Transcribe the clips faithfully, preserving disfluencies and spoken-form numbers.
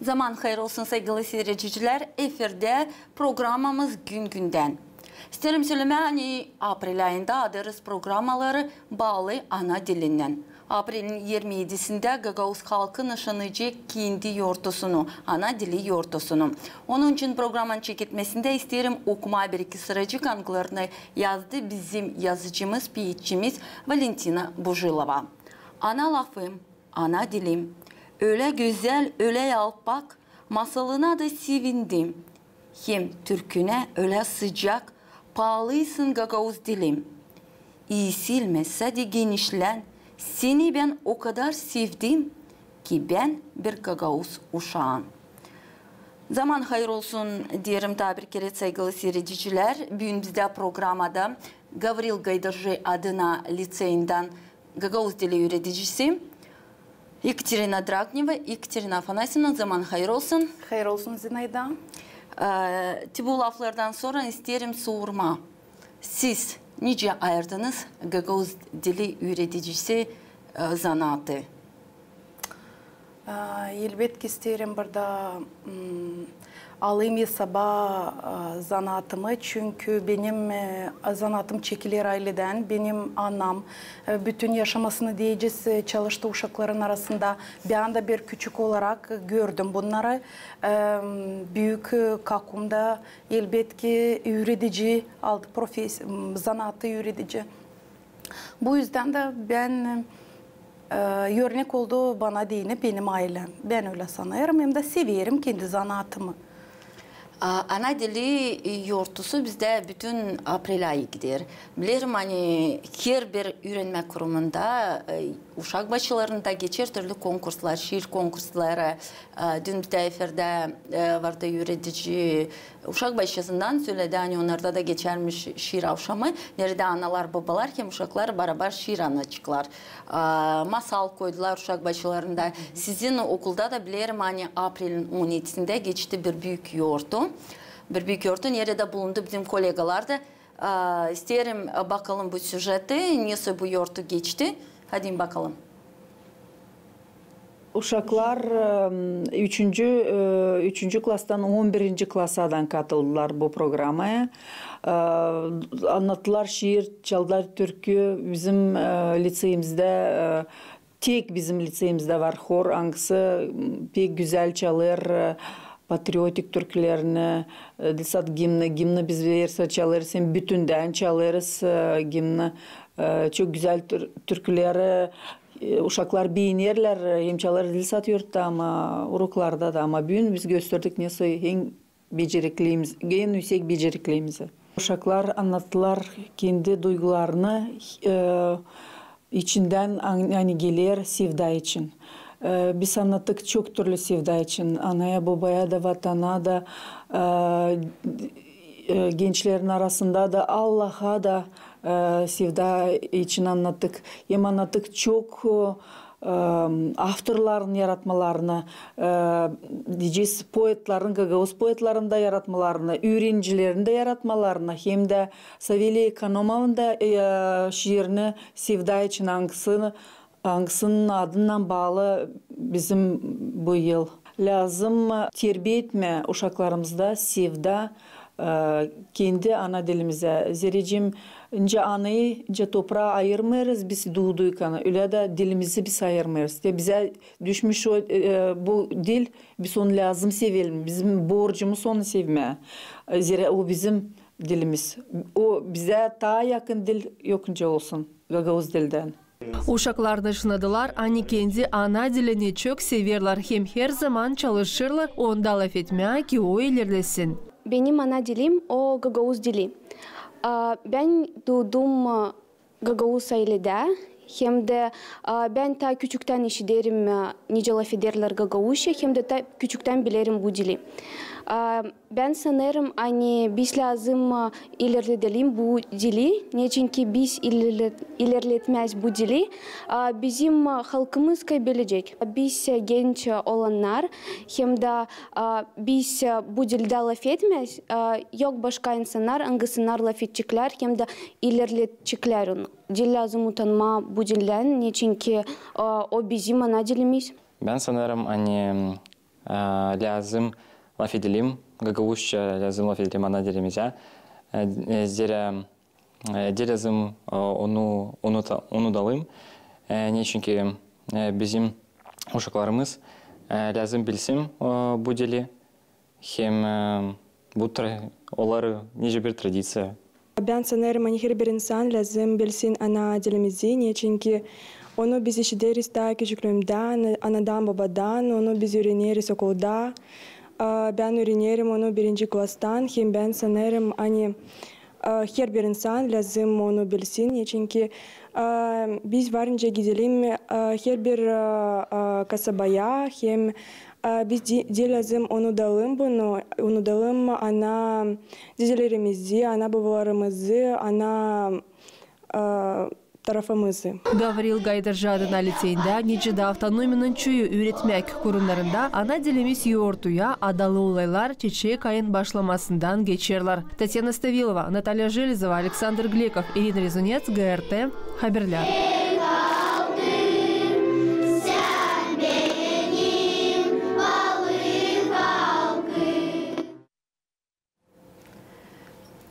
Zaman hayır olsun, saygılı siiredicilär. Efirdä programamız Gün-gündän. İsteerim sölemää, ani aprel ayında adêrız programaları baalı ana dilindän. Aprelin irmi edisindä gagauz halkı nışanlayacek kendi yortusunu, ana dili yortusunu. Onun için programanın çeketmesindä isteerim okumaa bir-iki sıracık, angılarını yazdı bizim yazıcımız, peetçimiz Valentina Buжилова. Ana lafım, ana dilim, ölä gözäl, ölä yalpak, masalına da sevindim. Hem türkünä ölä sıcak, paalıysın, gagauz dilim. İisilmä, sade genişlän, seni bän o kadar sevdim, ki bän bir gagauz uşaan. Zaman hayır olsun deerim taa bir kerä, saygılı siiredicilär. Büün bizdä programada Gavril Gaydarji adına liţeyindän gagauz dili üüredicisi Ekaterina Dragneva. Ekaterina Afanasyevna, zaman hayır olsun. Hayır olsun, Zinaida. E, te bu laflardan sora isteerim sormaa. Siz nicä ayırdınız gagauz dili üüredicisi, e, zanaatı? E, elbetki, isteerim burada, m, alayım esaba, e, zanaatımı, çünkü benim, e, zanaatım çekiler ayledän. Benim anam, e, bütün yaşamasını deyecez, e, çalıştı uşakların arasında. Bän dä bir küçük olarak gördüm bunnarı. E, büük, e, kakum da, elbetki, üüredici, aldı profes-, m, zanaatı üüredici. Bu üzdän dä bän, e, örnek oldu bana deyni benim aylem. Bän ölä sanêrım, hem dä severim kendi zanaatımı. A, ana dili, e, yortusu bizdä bütün aprel ayı gider. Bilerim, ani herbir üürenmä kurumunda, e, uşak başçalarında geçer türlü konkurslar, şiir konkursları. E, dün bizdä efirdä, e, vardı üüredici, uşak başçasından söledi, ani onnarda da geçärmiş şiir avşamı, neredä analar, babalar hem uşaklar barabar şiir annayaceklar. E, masal koydular uşak başçalarında. Sizin okulda da, bilerim, ani aprelin on edisindä geçti bir büük yortu. Bir büük yortu, neredä bulundu bizim kollegalar da. E, isteerim, e, bakalım bu süjeti, nesoy bu yortu geçti. Hadi bakalım. Uşaklar, e, üçüncü, e, üçüncü klastan on birinci klasadan katıldılar bu programaya. E, annattılar şiir, çaldılar türkü. Bizim, e, liţeyimizdä, e, tek bizim liţeyimizdä var hor, angısı, m, pek gözäl çalêr, e, patriotik türkülerini, e, liţey gimni, gimni biz versä çalêrız, hem bütündän çalêrız, e, gimni. E, çok gözäl tür-, türküleri, e, uşaklar beenerlär, hem çalêr liţey yurtta, ama uroklarda da, ama büün biz gösterdik nesoy en becerikliimiz, en üüsek becerikliimizi. Uşaklar annattılar kendi duygularını, e, içindän, an-, ani geler sevda için. E, biz annattık çok türlü sevda için. Anaya, bobaya da, vatana da, e, e, gençlerin arasında da, Allaha da, e, sevda için annattık. Hem annattık çok, e, e, avtorların yaratmalarını, e, deyecez, poetlerin, gagauz poetlerin dä yaratmalarını, üürenicilerin dä yaratmalarını, hem dä Savelya Ekonomovun da, e, şiirini sevda için, angısını, angısının adınnan baalı bizim bu yıl. Lääzım terbiya etmää uşaklarımızda sevda, e, kendi ana dilimizä. Zerä nicä anayı, nicä topraa ayırmêêrız biz duuduykan, ölä dä dilimizi biz ayırmêêrız. Te bizä düşmüş o, e, bu dil, biz onu lääzım sevelim. Bizim borcumuz onu sevmää. E, zerä o bizim dilimiz. O bizä taa yakın dil yok nicä olsun gagauz dildän. Uşaklar da şınadılar, ani kendi ana dilini çok severlär hem herzaman çalışırlar onda lafetmää, ki o ilerlesin. Benim ana dilim o gagauz dili. A, bän duudum, a, gagauz ayledä, hem dä, a, bän taa küçüktän işiderim, a, nicä lafederlär gagauzça, hem dä taa küçüktän bilerim bu dili. A, Bän sanêrım, ani biz lääzım, a, ilerledelim bu dili, neçinki biz ilerle-, ilerletmäz bu dili, a, bizim, a, halkımız kaybelecek. Biz, a, genç, a, olannar, hem dä, a, biz, a, bu dildä lafetmäz, a, yok başka insannar, angısınnar lafedeceklär, hem dä ilerledeceklär onu. Diil lääzım utanmaa bu dildän, neçinki, a, o bizim ana dilimiz. Bän sanêrım, ani E, lääzım lafedelim gagauzça, lääzım lafedelim ana dilimizä. E, e, zerä, e, diil lääzım, e, onu unuta-, unudalım. E, neçinki, e, bizim uşaklarımız, e, lääzım bilsin, e, bu dili. Hem, e, bu tra-, onnar nicä bir tradiţiya. Bän sanêrım, ani herbir insan lääzım bilsin ana dilimizi, neçinki onu biz işideriz taa küçüklüümdän, anadan, bobadan, onu biz üüreneriz okulda. A, bän üürenerim onu birinci klastan, hem bän sanêrım, ani, a, herbir insan lääzım onu bilsin, neçinki, a, biz var nicä gidelim, a, herbir, a, a, kasabaya, hem, a, biz di-, diil lääzım unudalım bunu, unudalım ana didelerimizi, ana-bobalarımızı, ana, a, tarafımızı. Gavril Gaydarji adına liţeyindä, nicä dä avtonomiyanın çoyu üüretmäk kurumnarında ana dilimiz yortuya adalı olaylar çiçek ayın başlamasından geçerlär. Tatyana Stavilova, Natalya Jelezova, Aleksandr Glekov, İrina Rezunets, G R T haberlär.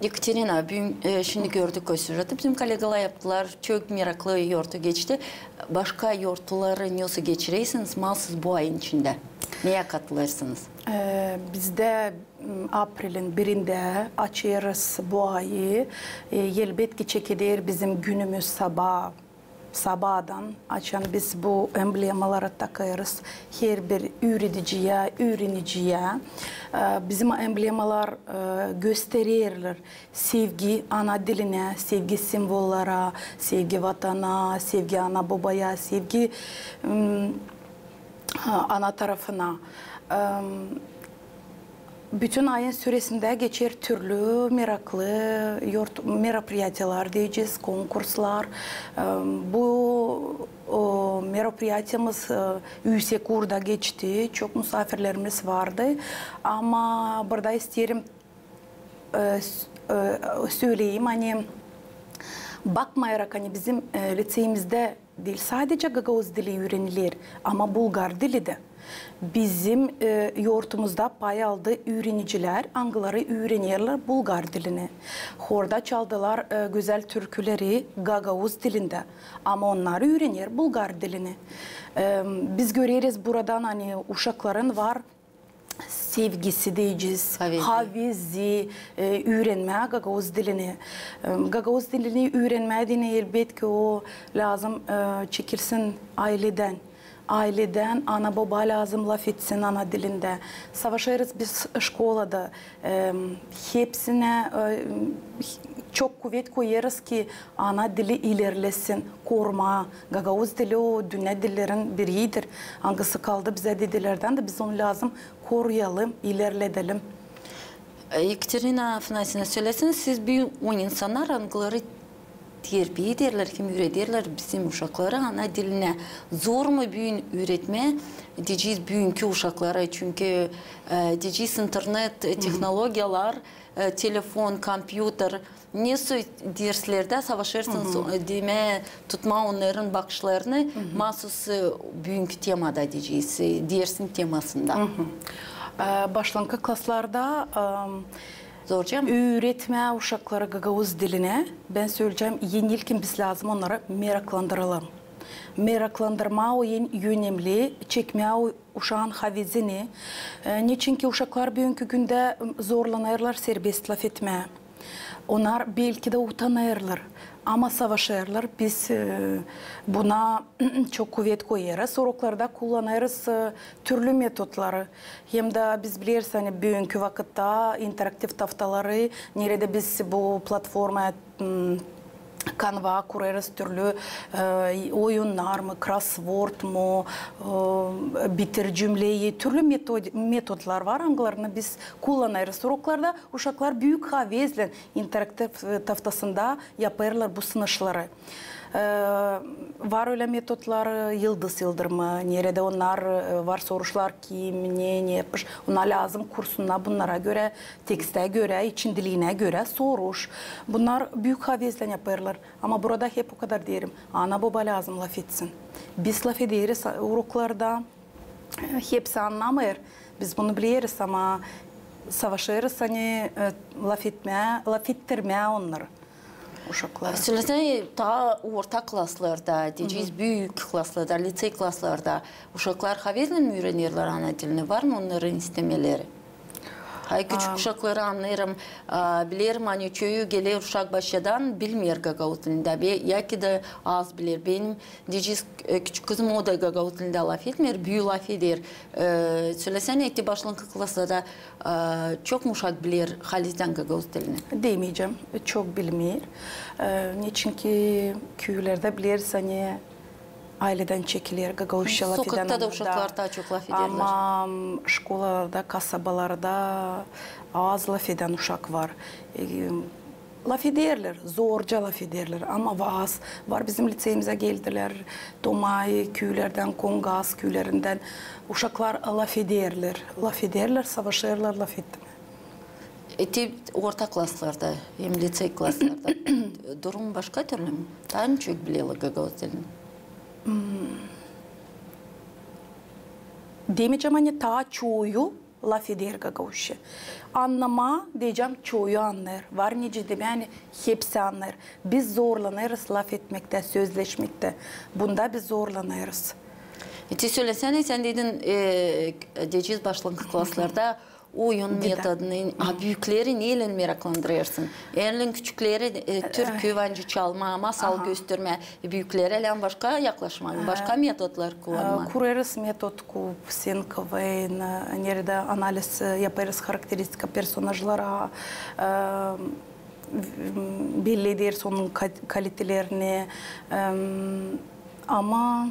Ekaterina, büün, e, şindi gördük o süjeti, bizim kollegalar yaptılar. Çok meraklı yortu geçti. Başka yortuları nesoy geçirersiniz, mahsus bu ayın içindä? Neyä katılêrsınız? E, bizdä, m, aprelin birindä açêrız bu ayı. E, elbetki, çekeder bizim günümüz sabaa. Sabaadan, açan biz bu emblemaları takêrız herbir üürediciyä, üüreniciyä. E, bizim emblemalar, e, göstererlär sevgi ana dilinä, sevgi simvollara, sevgi vatana, sevgi ana-bobaya, sevgi, m, ana tarafına. Em, Bütün ayın süresindä geçer türlü meraklı yort-, meropriyatiyalar deyecez, konkurslar. Em, bu, o, meropriyatiyamız, e, üüsek uurda geçti, çok musaafirlerimiz vardı. Ama burada isteerim, e, s-, e, söleyim, ani bakmayarak, ani bizim, e, liţeyimizdä diil sadecä gagauz dili üüreniler, ama bulgar dili dä. Bizim, e, yortumuzda pay aldı üürenicilär, angıları üürenerlär bulgar dilini. Horda çaldılar, e, gözäl türküleri gagauz dilindä, ama onnar üürener bulgar dilini. E, biz göreriz buradan, ani uşakların var sevgisi deyecez, havezi, havezi, e, üürenmää gagauz dilini. E, gagauz dilini üürenmää deyni, elbetki, o lääzım, e, çekilsin ayledän. Ayledän ana-boba lääzım lafetsin ana dilindä. Savaşêrız biz şkolada, e, hepsinä, e, çok kuvet koyêrız ki ana dili ilerlesin, korumaa. Gagauz dili o dünnä dillerin biridir. Angısı kaldı bizä dedelerdän dä, biz onu lääzım koruyalım, ilerledelim. E, Ekaterina Afanasyevna, söleseniz, siz büün o insannar, angıları terbiya ederlär, kim üürederlär bizim uşakları ana dilinä. Zor mu büün üüretmää, deyecez, büünkü uşakları, çünkü, e, deyecez, internet, e, tehnologiyalar, e, telefon, kompyuter, nesoy derslerdä savaşêrsınız, e, demää, tutmaa onnarın bakışlarını, mahsus, e, büünkü temada deyecez, e, dersin temasında. E, başlankı klaslarda, e, üüretmää uşakları gagauz dilinä, bän söleyecäm, en ilkin biz lääzım onnarı meraklandıralım. Meraklandırmaa o en önemli, çekmää o uşaan havezini. E, neçinki uşaklar büünkü gündä, m, zorlanêrlar serbest lafetmää. Onnar belki dä utanêrlar, ama savaşêrlar. Biz, e, buna çok kuvet koyêrız. Uroklarda kullanêrız, e, türlü metodları. Hem dä biz bileriz, ani büünkü vakıtta interaktiv taftaları, neredä biz bu platforma, m, Canva kurêrız, türlü, e, oyunnar mı, krosvord mu, e, bitir cümleyi, türlü metod-, metodlar var, angılarını biz kullanêrız uroklarda. Uşaklar büük havezlän interaktiv, e, taftasında yapêrlar bu sınışları. E, var ölä metodlar, e, yıldız yıldırımı, neredä onnar, e, var soruşlar, kim, ne, ne yapmış. Ona lääzım kursunnar bunnara görä, tekstä görä, içindiliinä görä soruş. Bunnar büük havezlän yapêrlar. Ama burada hep o kadar deerim, ana-boba lääzım lafetsin. Biz lafederiz uroklarda, hepsi annamêêr. Biz bunu bileriz, ama savaşêrız, ani, e, lafetmää, lafettirmää onnarı, uşakları. Sölesänä, taa orta klaslarda, deyecez, büük klaslarda, lisey klaslarda uşaklar havezlän üürenerlär ana dilini, var mı onnarın istemeleri? Hay, küçük uşakları annêêrım, a, bilerim, ani çoyu geler uşak başadan bilmeer gagauz dilindä, be-, ya ki da az biler. Benim, deyecez, e, küçük kızım, o da gagauz dilindä lafetmeer, büü lafeder. E, sölesänä, te başlanngıç klaslarda, e, çok mu uşak biler halizdän gagauz dilini? Demeycäm, çok bilmeer. E, neçinki küülerdä bileriz, ani ayledän çekiler gagauzça lafedän. Sokakta da uşaklar taa çok lafederlär. Ama, m, şkolalarda, kasabalarda az lafedän uşak var. E, lafederlär, zorca lafederlär, ama va-, az var. Bizim liţeyimizä geldilär Tomay küülerdän, Kongaz küülerindän. Uşaklar lafederlär, lafederlär, savaşêrlar lafetmää. E, te orta klaslarda hem liţey klaslarda durum başka türlü mü? Taa çok bilerlär gagauz dilini? Demeycäm, ani taa çoyu lafeder gagauzça. Annamaa, deyecäm, çoyu annêêr. Var nicä demää, ani hepsi annêêr. Biz zorlanêrız lafetmektä, sözleşmektä. Bunda biz zorlanêrız. E, te sölesänä, sän dedin, e, deyecez, başlanngıç klaslarda oyun metodunu, a büükleri neylän meraklandırêrsın? Än küçükleri, e, türkü, vancı çalmaa, masal göstermää. E, büükleri lääzım başka yaklaşmaa, başka metodlar kullanmaa. E, kurêrız metod ku sen KVN, e, neredä analiz, e, yapêrız harakteristika personajlara, e, belli ederiz onun ka-, kalitelerini, e, ama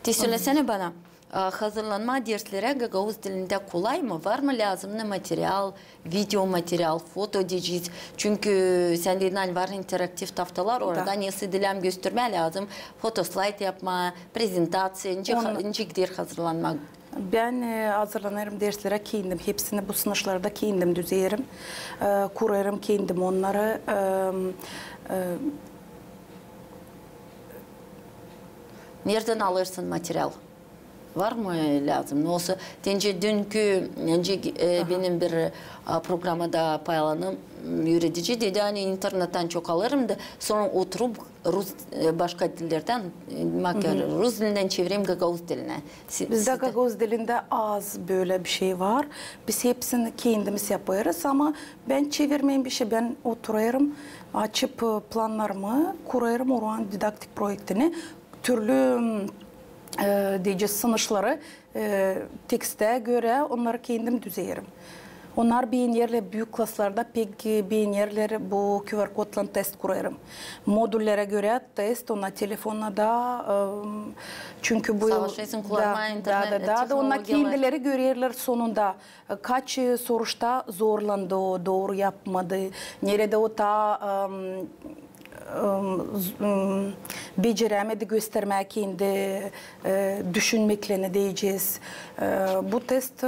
Te sölesänä bana, a, hazırlanmaa derslerä gagauz dilindä kolay mı? Var mı lääzımnı material, video material, foto deyecez? Çünkü sän dedin, ani var interaktiv taftalar, orada nesä dilä göstermää lääzım, fotoslayd yapmaa, prezentaţiya, nicä gider hazırlanmaa? Bän, e, hazırlanêrım derslerä kendim, hepsini bu sınışlarda kendim düzeerim. E, kurêrım kendim onnarı. E, e, neredän alêrsın material? Var mı lääzım? Nasıl, deycez, dünkü, deycez, e, benim bir, a, programada paylandım, üüredici dedi, ani internettän çok alêrım da, sora oturup rus, e, başka dillerdän, e, makar rus dilindän çevireyim gagauz dilinä. Bizdä gagauz dilindä az bölä bir şey var. Biz hepsini kendimiz yapêrız, ama bän çevirmeerim bir şey, bän oturêrım, açıp, e, plannarımı, kurêrım oranın didaktik proektini, türlü, e, deycez, sınışları, e, tekstä görä onnarı kendim düzeerim. Onnar beenerlär, büük klaslarda pek, e, beenerlär bu QR kodlan test kurêrım. Modullerä görä test, ona telefonda da, e, çünkü bu yıl savaşêrsın kullanmaa internet tehnologiyaları. Da, da, da, onnar kendileri görerlär sonunda, e, kaç, e, soruşta zorlandı o, dooru yapmadı, neredä o taa, e, e, z-, e, becerämedi göstermää kendi, e, düşünmeklerini deycez. E, bu test, e,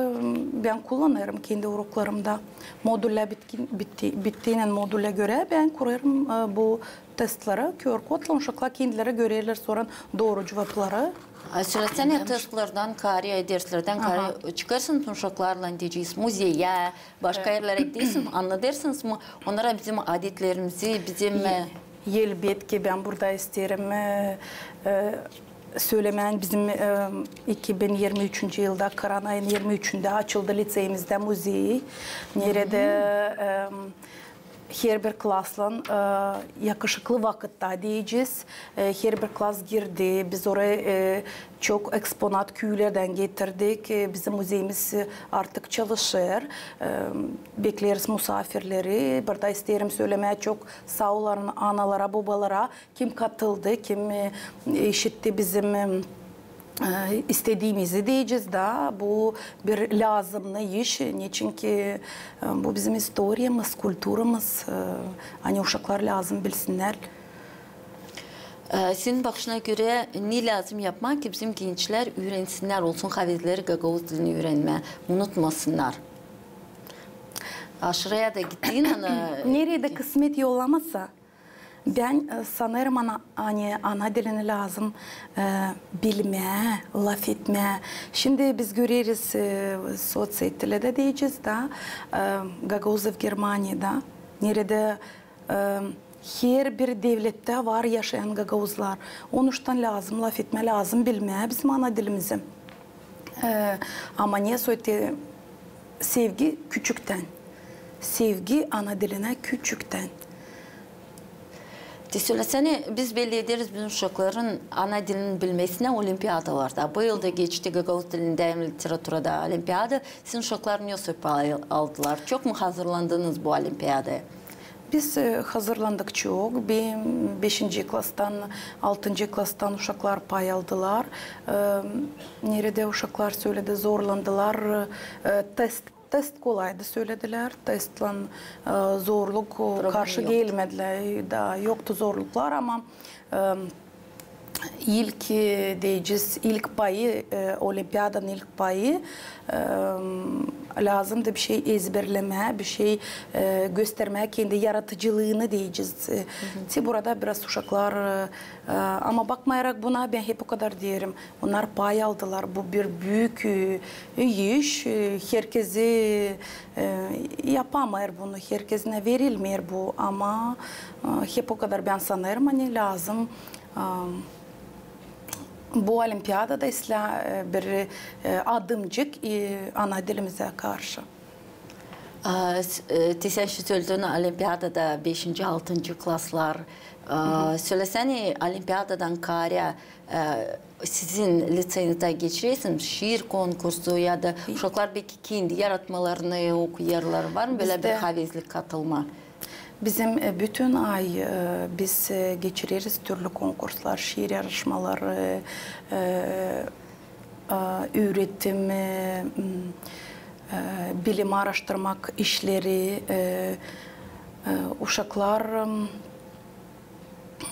bän kullanêrım kendi uroklarımda. Modullär bitkin-, bitti-, bittiynän modullär görä bän kurêrım, e, bu testleri QR kodlan, uşaklar kendileri görerlär sora dooru cuvapları. A sölesänä, testlerdän kaarä, derslerdän kaarä çıkêrsınız mı uşaklarlan, deycez, muzeyä, başka erlerä gidersiniz, annadêrsınız mı onnara bizim adetlerimizi, bizim, e, elbetki, bän burada isteerim, e, e, sölemää, bizim, e, iki bin irmi üçüncü yılda, karanayın irmi üçündä açıldı liţeyimizdä muzey, neredä, e, herbir klaslan, e, yakışıklı vakıtta deycez, e, herbir klas girdi, biz oraya, e, çok eksponat küülerdän getirdik. E, bizim muzeyimiz, e, artık çalışêr. E, bekleriz musaafirleri. Burada isteerim sölemää çok saa olun analara, bobalara, kim katıldı, kim, e, işitti bizim, e, e, istediimizi deycez da, bu bir lääzımnı iş, neçinki, e, bu bizim istoriyamız, kulturamız, e, ani uşaklar lääzım bilsinnär. E, senin bakışına görä, ne lääzım yapmaa ki bizim gençlär üürensinnär, olsun havezleri gagauz dilini üürenmää, unutmasınnar? Aşırıya da gittiynän, e, neredä kısmet yollamasa, Bän, e, sanêrım, ana, ani ana dilini lääzım, e, bilmää, lafetmää. Şindi biz göreriz, e, sotsettilerdä deyecez da, e, gagauzov Germaniyada, neredä, e, herbir devlettä var yaşayan gagauzlar. Onuştan lääzım lafetmää, lääzım bilmää bizim ana dilimizi. E, ama ne söti sevgi küçüktän. Sevgi ana dilinä küçüktän. Te sölesänä, biz belli ederiz bütün uşakların ana dilini bilmesinä olimpiadalarda. Bu yıl da geçti gagauz dilindä hem literaturada olimpiada. Sizin uşaklar ne söt pay aldılar? Çok mu hazırlandınız bu olimpiadaya? Biz, e, hazırlandık çok. Be-, beşinci klastan, altıncı klastan uşaklar pay aldılar. E, neredä uşaklar söledi, zorlandılar. E, test, test kolaydı söledilär. Testlän, e, zorluk, e, karşı gelmedilär. Da, yoktu zorluklar, ama, e, ilk, e, deyecez, ilk payı, e, olimpiadanın ilk payı, e, lääzımdı bir şey ezberlemää, bir şey, e, göstermää kendi yaradıcılıını deyecez. E, te burada biraz uşaklar, e, e, ama bakmayarak buna, bän hep o kadar deerim, onnar pay aldılar. Bu bir büük, e, iş, e, herkezi, e, yapamêêr bunu, herkezinä verilmeer bu, ama, e, hep o kadar bän sanêrım, ani lääzım, e, bu olimpiadada islää, e, bir, e, adımcık, e, ana dilimizä karşı. A, s-, e, te sän şindi söledin, olimpiadada beşinci, altıncı klaslar. A, sölesänä, olimpiadadan kaarä, e, sizin liţeyizdä geçirersiniz şiir konkursu ya da uşaklar beki kendi yaratmalarını okuyêrlar. Var mı bölä bir havezlik katılma? Bizim, e, bütün ay, e, biz, e, geçireriz türlü konkurslar, şiir yarışmaları, e, e, üüretim, e, m, e, bilim aaraştırmak işleri, e, e, uşaklar, m,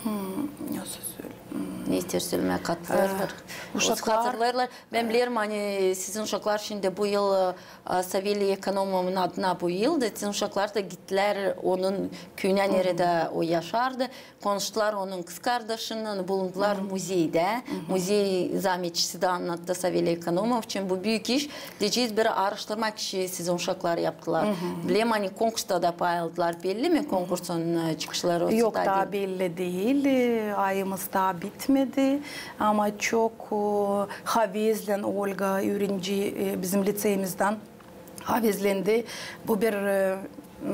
Hmm, nasıl söl-, hmm. Ne isteer sölemää, katılêrlar. E, uşaklar hatırlêêrlar. Bän bilerim, ani sizin uşaklar şindi bu yıl, e, Savelya Ekonomovnın adına bu yıl da sizin uşaklar da gittilär onun küüyünä, neredä o yaşardı. Konuştular onun kızkardaşınnan, bulundular muzeydä. Muzey zaametçisi dä annattı Savelya Ekonomov için. Bu büük iş. Deyecez, bir aaraştırma işi sizin uşaklar yaptılar. Bilerim, ani konkursta da pay aldılar. Belli mi konkursun, e, çıkışları? Yok, taa belli diil. E, ayımız taa bitmedi. Ama çok, e, havezlän Olga, üürenci, e, bizim liţeyimizdän havezlendi. Bu bir, e, m,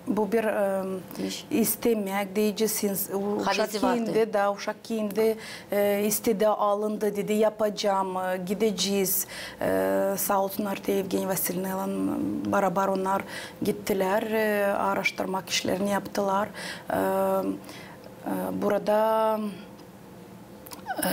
bu bir, e, istemäk deyecez, uşak kendi, da, uşak kendi, e, istedi, alındı, dedi, yapacam, e, gidecez. E, saa olsun, Evgeniya Vasilevnaylan barabar onnar gittilär, e, aaraştırmak işlerini yaptılar. E, e, burada, e,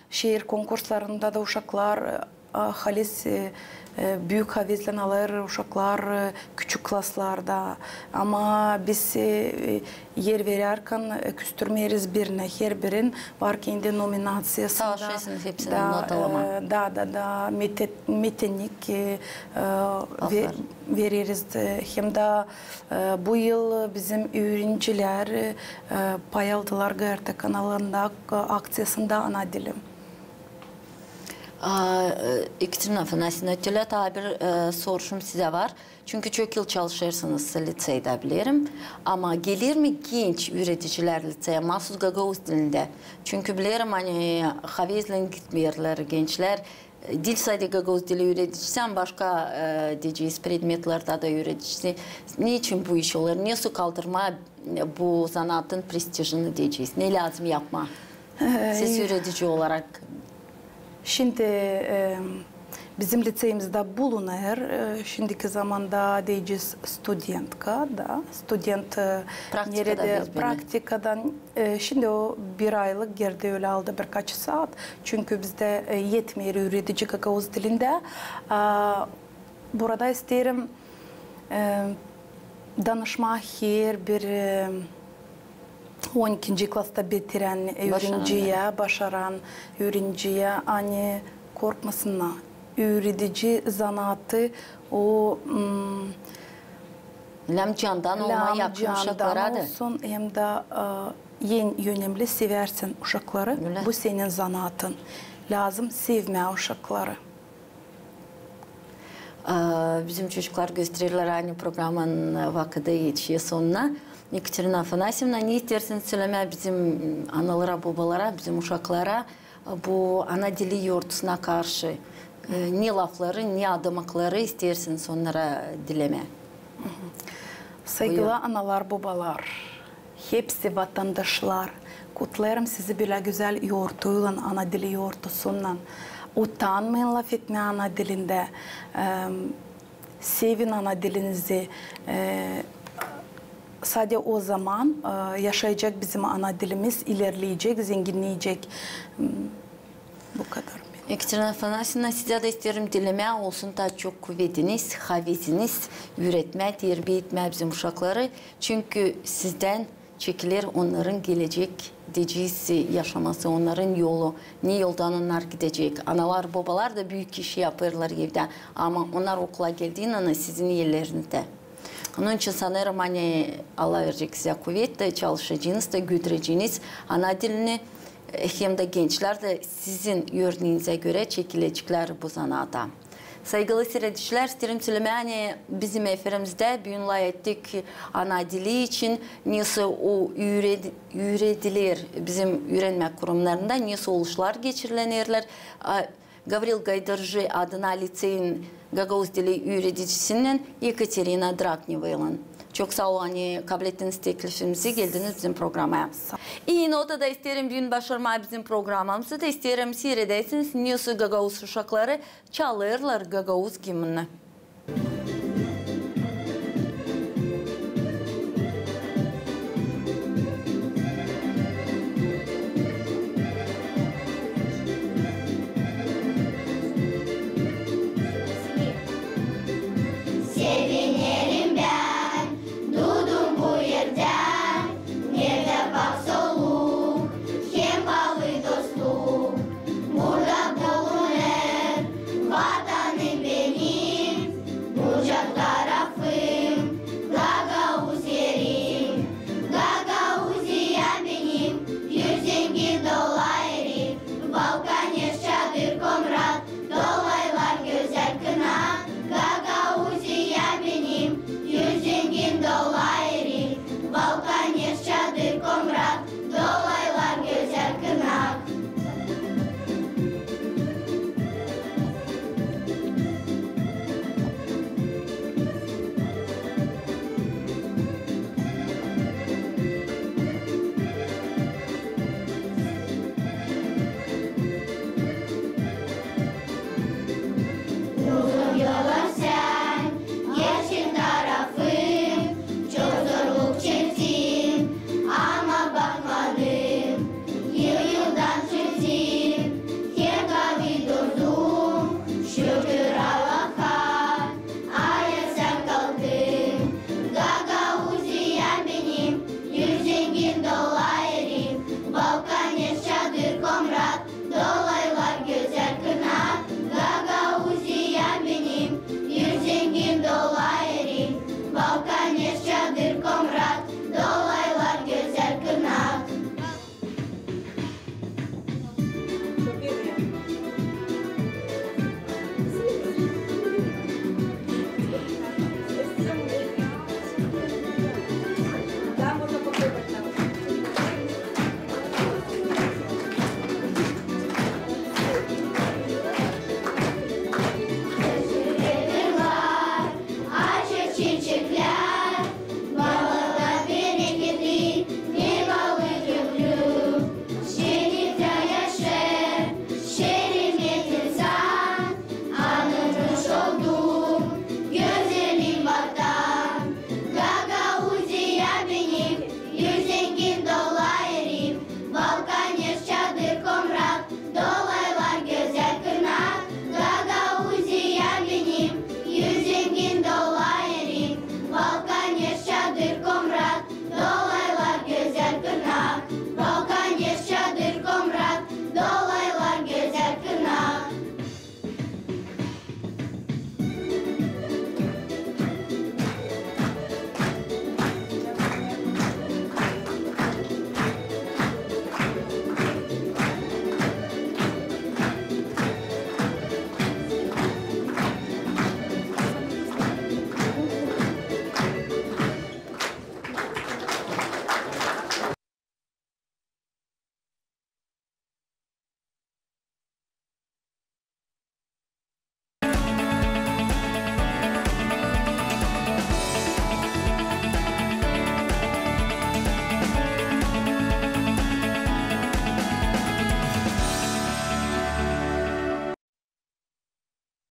şiir konkurslarında da uşaklar, e, halis, e, e, büük havezlän alêr uşaklar, e, küçük klaslarda. Ama biz, e, er verärkän, e, küstürmeeriz birinä, herbirin var kendi nominaţiyasında. Savaşêrsınız hepsini notalamaa. E, da, da, da, mete-, metinnik, e, e, ve-, vereriz. E, hem dä, e, bu yıl bizim üürencilär, e, pay aldılar GRT kanalında, e, akţiyasında ana dili. A, e, Ekaterina Afanasyevna, tölä taa bir, e, soruşum sizä var. Çünkü çok yıl çalışêrsınız liţeyda, bilerim. Ama geler mi genç üüredicilär liţeyä, maasuz gagauz dilindä? Çünkü bilerim, ani havezlän gitmeerlär gençlär. E, diil sade gagauz dili üüredicisi, ama başka, e, deyecez, predmetlerdä dä üüredicisi. Neçin bu iş olêr? Nesoy kaldırmaa bu zanaatın prestijini deyecez? Ne lääzım yapmaa? E, siz üüredici olarak. Şindi, e, bizim liţeyimizdä bulunêr, e, şindiki zamanda deyecez studentka, da, student, e, praktikada neredä, praktikadan, e, şindi o bir aylık girdi, ölä aldı birkaç saat, çünkü bizdä, e, etmeer üüredici gagauz dilindä. A, burada isteerim, e, danışmaa herbir, e, on ikinci klasta bitirän üürenciyä, başaran üürenciyä, ani korkmasınnar. Üüredici zanaatı o, m, Lääzım candan olmaa, yakın uşaklara da. Olsun, hem dä, e, en önemli, seversin uşakları. Bu senin zanaatın. Lääzım sevmää uşakları. E, bizim çocuklar göstererlär, ani programanın vakıdı etişer sonuna. Ekaterina Afanasyevna, ne isteersiniz sölemää bizim analara, bobalara, bizim uşaklara, bu ana dili yortusuna karşı, e, ne lafları, ne adamakları isteersiniz onnara dilemää? Saygılı analar, bobalar, hepsi vatandaşlar, kutlêêrım sizi bölä gözäl yortuylan, ana dili yortusunnan. Utanmayın lafetmää ana dilindä. Em, sevin ana dilinizi. E, sade o zaman, e, yaşayacek bizim ana dilimiz, ilerleyecek, zenginneyecek. M, bu kadar. Ekaterina Afanasyevna, sizä dä isteerim dilemää, olsun taa çok kuvediniz, haveziniz üüretmää, terbiya etmää bizim uşakları. Çünkü sizdän çekiler onnarın gelecek, deyecez, yaşaması, onnarın yolu, ne yoldan onnar gidecek. Analar, bobalar da büük iş yapêrlar evdä, ama onnar okula geldiynän sizin ellerizdä. Onun için sanêrım, ani Allah verecek sizä kuvet da, çalışacınız da, götüreceniz ana dilini, e, hem dä gençlär dä sizin örneenizi görä çekileceklär bu zanaata. Saygılı siiredicilär, isteerim sölemää, ani bizim efirimizdä büün lafettik ana dili için, nesoy o üüredi-, üüredilär bizim üürenmä kurumnarında, nesoy oluşlar geçirilenerlär. A, Gavril Gaydarji adına liţeyin gagauz dili üüredicisinnän Ekaterina Draknevaylan. Çok saa olun, ani kablettiniz teklifimizi, geldiniz bizim programaya. İi notada isteerim büün başarmaa bizim programamızı da isteerim siiredäsiniz, nesoy gagauz uşakları çalêrlar gagauz gimnini. Sevinerim bän, duydum bu erdän, neredä bak soluk hem baalı dostluk. Burada bulunêr vatanım benim, bucak tarafım, gagauz erim. Gagauziya benim, hür zengin